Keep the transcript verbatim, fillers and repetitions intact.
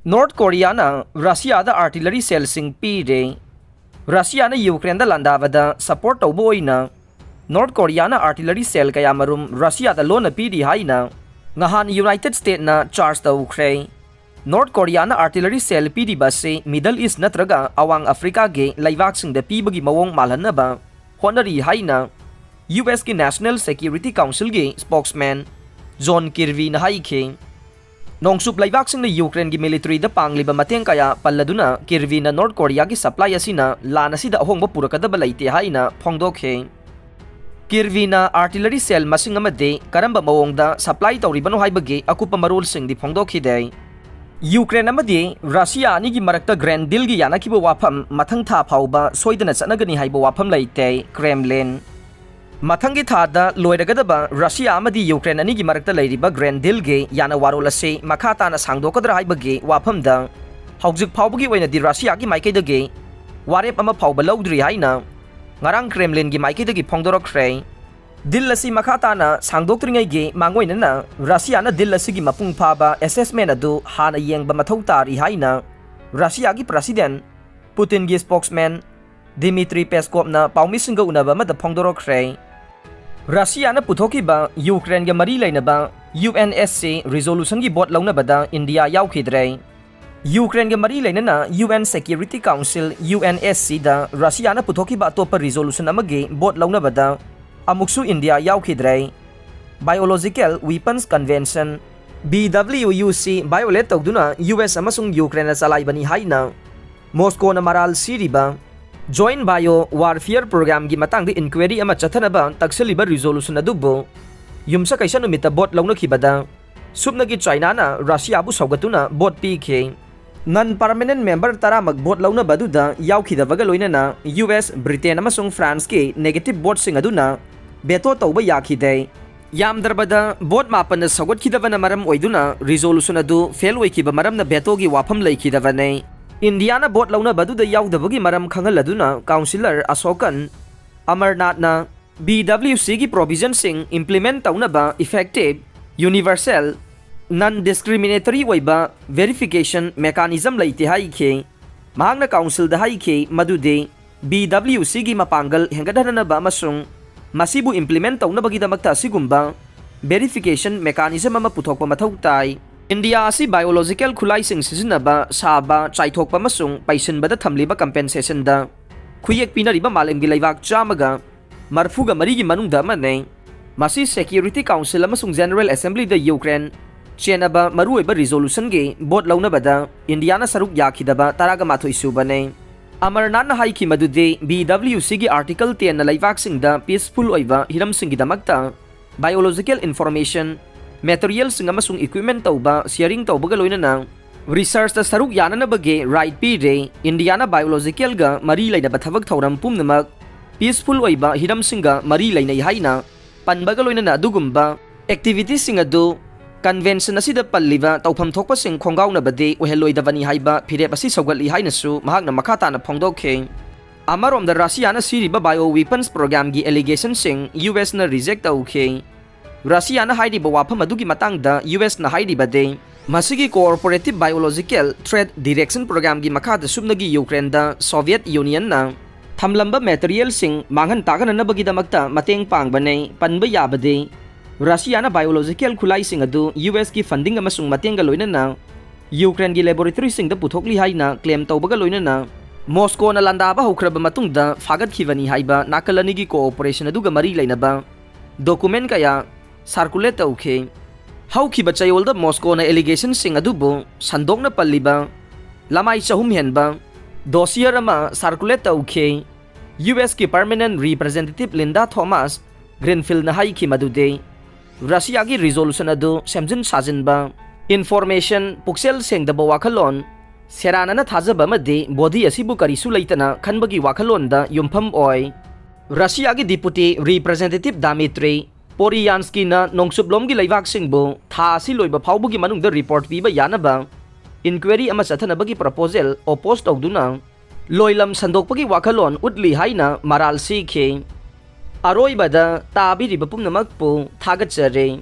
North ꯀꯣꯔꯤꯌꯥꯅ ꯔꯁꯤꯌꯥꯗ ꯑꯥꯔꯇꯤꯂꯔꯤ ꯁꯦꯜꯁꯤꯡ ꯄꯤꯔꯦ꯫ ꯔꯁꯤꯌꯥꯅ ꯌꯨꯀ꯭ꯔꯦꯟꯗ ꯂꯥꯟꯗꯥꯕꯗ support ꯇꯧꯕ ꯑꯣꯏꯅ ꯅꯣꯔꯠ ꯀꯣꯔꯤꯌꯥꯅ ꯑꯥꯔꯇꯤꯂꯔꯤ ꯁꯦꯜ ꯀꯌꯥꯃꯔꯨꯝ ꯔꯁꯤꯌꯥꯗ ꯂꯣꯟꯅ ꯄꯤꯔꯤ ꯍꯥꯏꯅ ꯉꯍꯥꯟ ꯌꯨꯅꯥꯏꯇꯦꯗ ꯁ꯭ꯇꯦꯠꯅ ꯆꯥꯔꯖ ꯇꯧꯈ꯭ꯔꯦ꯫ ꯅꯣꯔꯠ ꯀꯣꯔꯤꯌꯥꯅ ꯑꯥꯔꯇꯤꯂꯔꯤ ꯁꯦꯜ ꯄꯤꯔꯤꯕ ꯑꯁꯤ ꯃꯤꯗꯜ ꯏꯁ꯭ꯠ ꯅꯠꯇ꯭ꯔꯒ ꯑꯋꯥꯡ ꯑꯐ꯭ꯔꯤꯀꯥꯒꯤ ꯂꯩꯕꯥꯛꯁꯤꯡꯗ ꯄꯤꯕꯒꯤ ꯃꯑꯣꯡ ꯃꯥꯜꯍꯟꯅꯕ ꯍꯣꯠꯅꯔꯤ ꯍꯥꯏꯅ ꯌꯨ ꯑꯦꯁꯀꯤ ꯅꯦꯁꯅꯦꯜ ꯁꯦꯀ꯭ꯌꯨꯔꯤꯇꯤ ꯀꯥꯎꯟꯁꯤꯜꯒꯤ ꯁ꯭ꯄꯣꯛꯁꯃꯦꯟ ꯖꯣꯟ ꯀꯤꯔꯕꯤꯅ ꯍꯥꯏꯈꯤ꯫ ꯅꯣꯡꯆꯨꯞ ꯂꯩꯕꯥꯛꯁꯤꯡꯅ ꯌꯨꯀ꯭ꯔꯦꯟꯒꯤ ꯃꯤꯂꯤꯇꯔꯤꯗ ꯄꯥꯡꯂꯤꯕ ꯃꯇꯦꯡ ꯀꯌꯥ ꯄꯜꯂꯗꯨꯅ ꯀꯤꯔꯕꯤꯅ ꯅꯣꯔꯠ ꯀꯣꯔꯤꯌꯥꯒꯤ ꯁꯄ꯭ꯂꯥꯏ ꯑꯁꯤꯅ ꯂꯥꯟ ꯑꯁꯤꯗ ꯑꯍꯣꯡꯕ ꯄꯨꯔꯛꯀꯗꯕ ꯂꯩꯇꯦ ꯍꯥꯏꯅ ꯐꯣꯡꯗꯣꯛꯈꯤ꯫ ꯀꯤꯔꯕꯤꯅ ꯑꯥꯔꯇꯤꯂꯔꯤ ꯁꯦꯜ ꯃꯁꯤꯡ ꯑꯃꯗꯤ ꯀꯔꯝꯕ ꯃꯑꯣꯡꯗ ꯁꯄ꯭ꯂꯥꯏ ꯇꯧꯔꯤꯕꯅꯣ ꯍꯥꯏꯕꯒꯤ ꯑꯀꯨꯞꯄ ꯃꯔꯣꯜꯁꯤꯡꯗꯤ ꯐꯣꯡꯗꯣꯛꯈꯤꯗꯦ꯫ ꯌꯨꯀ꯭ꯔꯦꯟ ꯑꯃꯗꯤ ꯔꯁꯤꯌꯥ ꯑꯅꯤꯒꯤ ꯃꯔꯛꯇ ꯒ꯭ꯔꯦꯟ ꯗꯤꯜꯒꯤ ꯌꯥꯅꯈꯤꯕ ꯋꯥꯐꯝ ꯃꯊꯪ ꯊꯥ ꯐꯥꯎꯕ ꯁꯣꯏꯗꯅ ꯆꯠꯅꯒꯅꯤ ꯍꯥꯏꯕ ꯋꯥꯐꯝ ꯂꯩꯇꯦ, ꯀ꯭ꯔꯦꯝꯂꯤꯟ꯫ ꯃꯊꯪꯒꯤ ꯊꯥꯗ ꯂꯣꯏꯔꯒꯗꯕ ꯔꯁꯤꯌꯥ ꯑꯃꯗꯤ ꯌꯨꯀ꯭ꯔꯦꯟ ꯑꯅꯤꯒꯤ ꯃꯔꯛꯇ ꯂꯩꯔꯤꯕ ꯒ꯭ꯔꯦꯟ ꯗꯤꯜꯒꯤ ꯌꯥꯅ ꯋꯥꯔꯣꯜ ꯑꯁꯤ ꯃꯈꯥ ꯇꯥꯅ ꯁꯥꯡꯗꯣꯛꯀꯗ꯭ꯔꯥ ꯍꯥꯏꯕꯒꯤ ꯋꯥꯐꯝꯗ ꯍꯧꯖꯤꯛ ꯐꯥꯎꯕꯒꯤ ꯑꯣꯏꯅꯗꯤ ꯔꯁꯤꯌꯥꯒꯤ ꯃꯥꯏꯀꯩꯗꯒꯤ ꯋꯥꯔꯦꯞ ꯑꯃ ꯐꯥꯎꯕ ꯂꯧꯗ꯭ꯔꯤ ꯍꯥꯏꯅ ꯉꯔꯥꯡ ꯀ꯭ꯔꯦꯝꯂꯤꯟꯒꯤ ꯃꯥꯏꯀꯩꯗꯒꯤ ꯐꯣꯡꯗꯣꯔꯛꯈ꯭ꯔꯦ꯫ ꯗꯤꯜ ꯑꯁꯤ ꯃꯈꯥ ꯇꯥꯅ ꯁꯥꯡꯗꯣꯛꯇ꯭ꯔꯤꯉꯩꯒꯤ ꯃꯥꯡꯑꯣꯏꯅꯅ ꯔꯁꯤꯌꯥꯅ ꯗꯤꯜ ꯑꯁꯤꯒꯤ ꯃꯄꯨꯡ ꯐꯥꯕ ꯑꯦꯁꯦꯁꯃꯦꯟ ꯑꯗꯨ ꯍꯥꯟꯅ ꯌꯦꯡꯕ ꯃꯊꯧ ꯇꯥꯔꯤ ꯍꯥꯏꯅ ꯔꯁꯤꯌꯥꯒꯤ ꯄ꯭ꯔꯁꯤꯗꯦꯟ ꯄꯨꯇꯤꯟꯒꯤ ꯁ꯭ꯄꯣꯛꯁꯃꯦꯟ ꯗꯤꯃꯤꯇ꯭ꯔꯤ ꯄꯦꯁꯀꯣꯞꯅ ꯄꯥꯎꯃꯤꯁꯤꯡꯒ ꯎꯅꯕ ꯑꯃꯗ ꯐꯣꯡꯗꯣꯔꯛꯈ꯭ꯔꯦ꯫ ꯔꯁꯤꯌꯥꯅ ꯄꯨꯊꯣꯛꯈꯤꯕ ꯌꯨꯀ꯭ꯔꯦꯟꯒ ꯃꯔꯤ ꯂꯩꯅꯕ U N S C ꯔꯤꯖꯣꯂꯨꯁꯟꯒꯤ vote ꯂꯧꯅꯕꯗ India ꯌꯥꯎꯈꯤꯗ꯭ꯔꯦ꯫ ꯌꯨꯀ꯭ꯔꯦꯟꯒ ꯃꯔꯤ ꯂꯩꯅꯅ U N security council, U N S ꯁꯤꯗ ꯔꯁꯤꯌꯥꯅ ꯄꯨꯊꯣꯛꯈꯤꯕ ꯑꯇꯣꯞꯄ ꯔꯤꯖꯣꯂꯨꯁꯟ ꯑꯃꯒꯤ ꯚꯣꯠ ꯂꯧꯅꯕꯗ ꯑꯃꯨꯛꯁꯨ ꯏꯟꯗꯤꯌꯥ ꯌꯥꯎꯈꯤꯗ꯭ꯔꯦ꯫ Biological weapons convention, B W C violate ꯇꯧꯗꯨꯅ ꯌꯨ ꯑꯦꯁ ꯑꯃꯁꯨꯡ ꯌꯨꯀ꯭ꯔꯦꯟꯅ ꯆꯂꯥꯏꯕꯅꯤ ꯍꯥꯏꯅ ꯃꯣꯁꯀꯣꯅ ꯃꯔꯥꯜ ꯁꯤꯔꯤꯕ ꯖꯣꯏꯟꯠ ꯕꯥꯏꯑꯣ ꯋꯥꯔꯐꯤꯌꯔ ꯄ꯭ꯔꯣꯒ꯭ꯔꯥꯝꯒꯤ ꯃꯇꯥꯡꯗ ꯏꯟꯀ꯭ꯋꯥꯏꯔꯤ ꯑꯃ ꯆꯠꯊꯅꯕ ꯇꯛꯁꯤꯜꯂꯤꯕ ꯔꯤꯖꯣꯂꯨꯁꯟ ꯑꯗꯨꯕꯨ ꯌꯨꯝꯁꯀꯩꯁ ꯅꯨꯃꯤꯠꯇ ꯚꯣꯠ ꯂꯧꯅꯈꯤꯕꯗ ꯁꯨꯞꯅꯒꯤ ꯆꯥꯏꯅꯥꯅ ꯔꯁꯤꯌꯥꯕꯨ ꯁꯧꯒꯠꯇꯨꯅ ꯚꯣꯠ ꯄꯤꯈꯤ꯫ ꯅꯟ ꯄꯔꯃꯅꯦꯟꯠ ꯃꯦꯝꯕꯔ ꯇꯔꯥꯃꯛ ꯚꯣꯠ ꯂꯧꯅꯕ ꯑꯗꯨꯗ ꯌꯥꯎꯈꯤꯗꯕꯒ ꯂꯣꯏꯅꯅ ꯌꯨ ꯑꯦꯁ, ꯕ꯭ꯔꯤꯇꯦꯟ ꯑꯃꯁꯨꯡ ꯐ꯭ꯔꯥꯟꯁꯀꯤ ꯅꯦꯒꯦꯇꯤꯚ ꯚꯣꯠꯁꯤꯡ ꯑꯗꯨꯅ ꯚꯦꯇꯣ ꯇꯧꯕ ꯌꯥꯈꯤꯗꯦ꯫ ꯌꯥꯝꯗ꯭ꯔꯕꯗ ꯚꯣꯠ ꯃꯥꯄꯟꯅ ꯁꯧꯒꯠꯈꯤꯗꯕꯅ ꯃꯔꯝ ꯑꯣꯏꯗꯨꯅ ꯔꯤꯖꯣꯂꯨꯁꯟ ꯑꯗꯨ ꯐꯦꯜ ꯑꯣꯏꯈꯤꯕ ꯃꯔꯝꯅ ꯚꯦꯇꯣꯒꯤ ꯋꯥꯐꯝ ꯂꯩꯈꯤꯗꯕꯅꯤ꯫ ꯏꯟꯗꯤꯌꯥꯅ ꯚꯣꯠ ꯂꯧꯅꯕ ꯑꯗꯨꯗ ꯌꯥꯎꯗꯕꯒꯤ ꯃꯔꯝ ꯈꯪꯍꯜꯂꯗꯨꯅ ꯀꯥꯎꯟꯁꯤꯂꯔ ꯑꯁꯣꯀꯟ ꯑꯃꯔꯅꯥꯊꯅ ꯕꯤ ꯗꯕ꯭ꯂꯤꯎ ꯁꯤꯒꯤ ꯄ꯭ꯔꯣꯚꯤꯖꯟꯁꯤꯡ ꯏꯝꯄ꯭ꯂꯤꯃꯦꯟꯠ ꯇꯧꯅꯕ ꯏꯐꯦꯛꯇꯤꯚ, ꯌꯨꯅꯤꯚꯔꯁꯦꯜ, non discriminatory ꯑꯣꯏꯕ verification mechanism ꯂꯩꯇꯦ ꯍꯥꯏꯈꯤ꯫ ꯃꯍꯥꯛꯅ councilꯗ ꯍꯥꯏꯈꯤ ꯃꯗꯨꯗꯤ B W Cꯒꯤ ꯃꯄꯥꯡꯒꯜ ꯍꯦꯟꯒꯠꯍꯟꯅꯕ ꯑꯃꯁꯨꯡ ꯃꯁꯤꯕꯨ implement ꯇꯧꯅꯕꯒꯤꯗꯃꯛꯇ ꯑꯁꯤꯒꯨꯝꯕ verification mechanism ꯑꯃ ꯄꯨꯊꯣꯛꯄ ꯃꯊꯧ ꯇꯥꯏ꯫ ꯏꯟꯗꯤꯌꯥ ꯑꯁꯤ biological ꯈꯨꯠꯂꯥꯏꯁꯤꯡ ꯁꯤꯖꯤꯟꯅꯕ, ꯁꯥꯕ, ꯆꯥꯏꯊꯣꯛꯄ ꯑꯃꯁꯨꯡ ꯄꯩꯁꯤꯟꯕꯗ ꯊꯝꯂꯤꯕ compensationꯗ ꯈꯨꯌꯦꯛ ꯄꯤꯅꯔꯤꯕ ꯃꯥꯂꯦꯝꯒꯤ ꯂꯩꯕꯥꯛ ꯆꯥꯝꯃꯒ ꯃꯔꯤꯐꯨꯒ ꯃꯔꯤꯒꯤ ꯃꯅꯨꯡꯗ ꯑꯃꯅꯤ꯫ ꯃꯁꯤ Security Council ꯑꯃꯁꯨꯡ General Assemblyꯗ ꯌꯨꯀ꯭ꯔꯦꯟ ꯆꯦꯟꯅꯕ ꯃꯔꯨꯑꯣꯏꯕ resolutionꯒꯤ vote ꯂꯧꯅꯕꯗ ꯏꯟꯗꯤꯌꯥꯅ ꯁꯔꯨꯛ ꯌꯥꯈꯤꯗꯕ ꯇꯔꯥꯒ ꯃꯥꯊꯣꯏ ꯁꯨꯕꯅꯤ꯫ ꯑꯃꯔꯅꯥꯊꯅ ꯍꯥꯏꯈꯤ ꯃꯗꯨꯗꯤ B W Cꯒꯤ Article tenꯅ ꯂꯩꯕꯥꯛꯁꯤꯡꯗ peaceful ꯑꯣꯏꯕ ꯍꯤꯔꯝꯁꯤꯡꯒꯤꯗꯃꯛꯇ biological information, materialꯁꯤꯡ ꯑꯃꯁꯨꯡ equipment ꯇꯧꯕ, sharing ꯇꯧꯕꯒ ꯂꯣꯏꯅꯅ researchꯇ ꯁꯔꯨꯛ ꯌꯥꯅꯅꯕꯒꯤ right ꯄꯤꯔꯦ꯫ ꯏꯟꯗꯤꯌꯥꯅ biologicalꯒ ꯃꯔꯤ ꯂꯩꯅꯕ ꯊꯕꯛ ꯊꯧꯔꯝ ꯄꯨꯝꯅꯃꯛ peaceful ꯑꯣꯏꯕ ꯍꯤꯔꯝꯁꯤꯡꯒ ꯃꯔꯤ ꯂꯩꯅꯩ ꯍꯥꯏꯅ ꯄꯟꯕꯒ ꯂꯣꯏꯅꯅ ꯑꯗꯨꯒꯨꯝꯕ activityꯁꯤꯡ ꯑꯗꯨ convention ꯑꯁꯤꯗ ꯄꯜꯂꯤꯕ ꯇꯧꯐꯝ ꯊꯣꯛꯄꯁꯤꯡ ꯈꯣꯡꯒꯥꯎꯅꯕꯗꯤ ꯑꯣꯏꯍꯜꯂꯣꯏꯗꯕꯅꯤ ꯍꯥꯏꯕ ꯐꯤꯔꯦꯞ ꯑꯁꯤ ꯁꯧꯒꯠꯂꯤ ꯍꯥꯏꯅꯁꯨ ꯃꯍꯥꯛꯅ ꯃꯈꯥ ꯇꯥꯅ ꯐꯣꯡꯗꯣꯛꯈꯤ꯫ ꯑꯃꯔꯣꯝꯗ ꯔꯁꯤꯌꯥꯅ ꯁꯤꯔꯤꯕ bioweapons programmeꯒꯤ allegationꯁꯤꯡ U Sꯅ reject ꯇꯧꯈꯤ꯫ ꯔꯁꯤꯌꯥꯅ ꯍꯥꯏꯔꯤꯕ ꯋꯥꯐꯝ ꯑꯗꯨꯒꯤ ꯃꯇꯥꯡꯗ U Sꯅ ꯍꯥꯏꯔꯤꯕꯗꯤ, ꯃꯁꯤꯒꯤ Cooperative Biological Threat Direction Programmeꯒꯤ ꯃꯈꯥꯗ ꯁꯨꯞꯅꯒꯤ ꯌꯨꯀ꯭ꯔꯦꯟꯗ Soviet Unionꯅ ꯊꯝꯂꯝꯕ materialꯁꯤꯡ ꯃꯥꯡꯍꯟ ꯇꯥꯛꯍꯟꯅꯅꯕꯒꯤꯗꯃꯛꯇ ꯃꯇꯦꯡ ꯄꯥꯡꯕꯅꯤ꯫ ꯄꯟꯕ ꯌꯥꯕꯗꯤ, ꯔꯁꯤꯌꯥꯅ biological ꯈꯨꯠꯂꯥꯏꯁꯤꯡ ꯑꯗꯨ U Sꯀꯤ funding ꯑꯃꯁꯨꯡ ꯃꯇꯦꯡꯒ ꯂꯣꯏꯅꯅ ꯌꯨꯀ꯭ꯔꯦꯟꯒꯤ laboratoryꯁꯤꯡꯗ ꯄꯨꯊꯣꯛꯂꯤ ꯍꯥꯏꯅ claim ꯇꯧꯕꯒ ꯂꯣꯏꯅꯅ ꯃꯣꯁꯀꯣꯅ ꯂꯥꯟꯗꯥꯕ ꯍꯧꯈ꯭ꯔꯕ ꯃꯇꯨꯡꯗ ꯐꯥꯒꯠꯈꯤꯕꯅꯤ ꯍꯥꯏꯕ ꯅꯥꯀꯜ ꯑꯅꯤꯒꯤ cooperation ꯑꯗꯨꯒ ꯃꯔꯤ ꯂꯩꯅꯕ document ꯀꯌꯥ circulate ꯇꯧꯈꯤ꯫ ꯍꯧꯈꯤꯕ ꯆꯌꯣꯜꯗ ꯃꯣꯁꯀꯣꯅ allegationꯁꯤꯡ ꯑꯗꯨꯕꯨ ꯁꯟꯗꯣꯛꯅ ꯄꯜꯂꯤꯕ ꯂꯃꯥꯏ ꯆꯍꯨꯝ ꯍꯦꯟꯕ dossier ꯑꯃ circulate ꯇꯧꯈꯤ꯫ U Sꯀꯤ permanent representative Linda Thomas Greenfieldꯅ ꯍꯥꯏꯈꯤ ꯃꯗꯨꯗꯤ ꯔꯁꯤꯌꯥꯒꯤ resolution ꯑꯗꯨ ꯁꯦꯝꯖꯤꯟ ꯁꯥꯖꯤꯟꯕ, information, ꯄꯨꯛꯆꯦꯜ ꯁꯦꯡꯗꯕ ꯋꯥꯈꯜꯂꯣꯟ, ꯁꯦꯔꯥꯟꯅꯅ ꯊꯥꯖꯕ ꯑꯃꯗꯤ body ꯑꯁꯤꯕꯨ ꯀꯔꯤꯁꯨ ꯂꯩꯇꯅ ꯈꯟꯕꯒꯤ ꯋꯥꯈꯜꯂꯣꯟꯗ ꯌꯨꯝꯐꯝ ꯑꯣꯏ꯫ ꯔꯁꯤꯌꯥꯒꯤ deputy representative Dmitry Poryanskiꯅ ꯅꯣꯡꯆꯨꯞꯂꯣꯝꯒꯤ ꯂꯩꯕꯥꯛꯁꯤꯡꯕꯨ ꯊꯥ ꯑꯁꯤ ꯂꯣꯏꯕ ꯐꯥꯎꯕꯒꯤ ꯃꯅꯨꯡꯗ report ꯄꯤꯕ ꯌꯥꯅꯕ inquiry ꯑꯃ ꯆꯠꯊꯅꯕꯒꯤ proposal oppose ꯇꯧꯗꯨꯅ ꯂꯣꯏꯂꯝ ꯁꯟꯗꯣꯛꯄꯒꯤ ꯋꯥꯈꯜꯂꯣꯟ ꯎꯠꯂꯤ ꯍꯥꯏꯅ ꯃꯔꯥꯜ ꯁꯤꯈꯤ꯫ ꯑꯔꯣꯏꯕꯗ ꯇꯥꯕꯤꯔꯤꯕ ꯄꯨꯝꯅꯃꯛꯄꯨ ꯊꯥꯒꯠꯆꯔꯤ꯫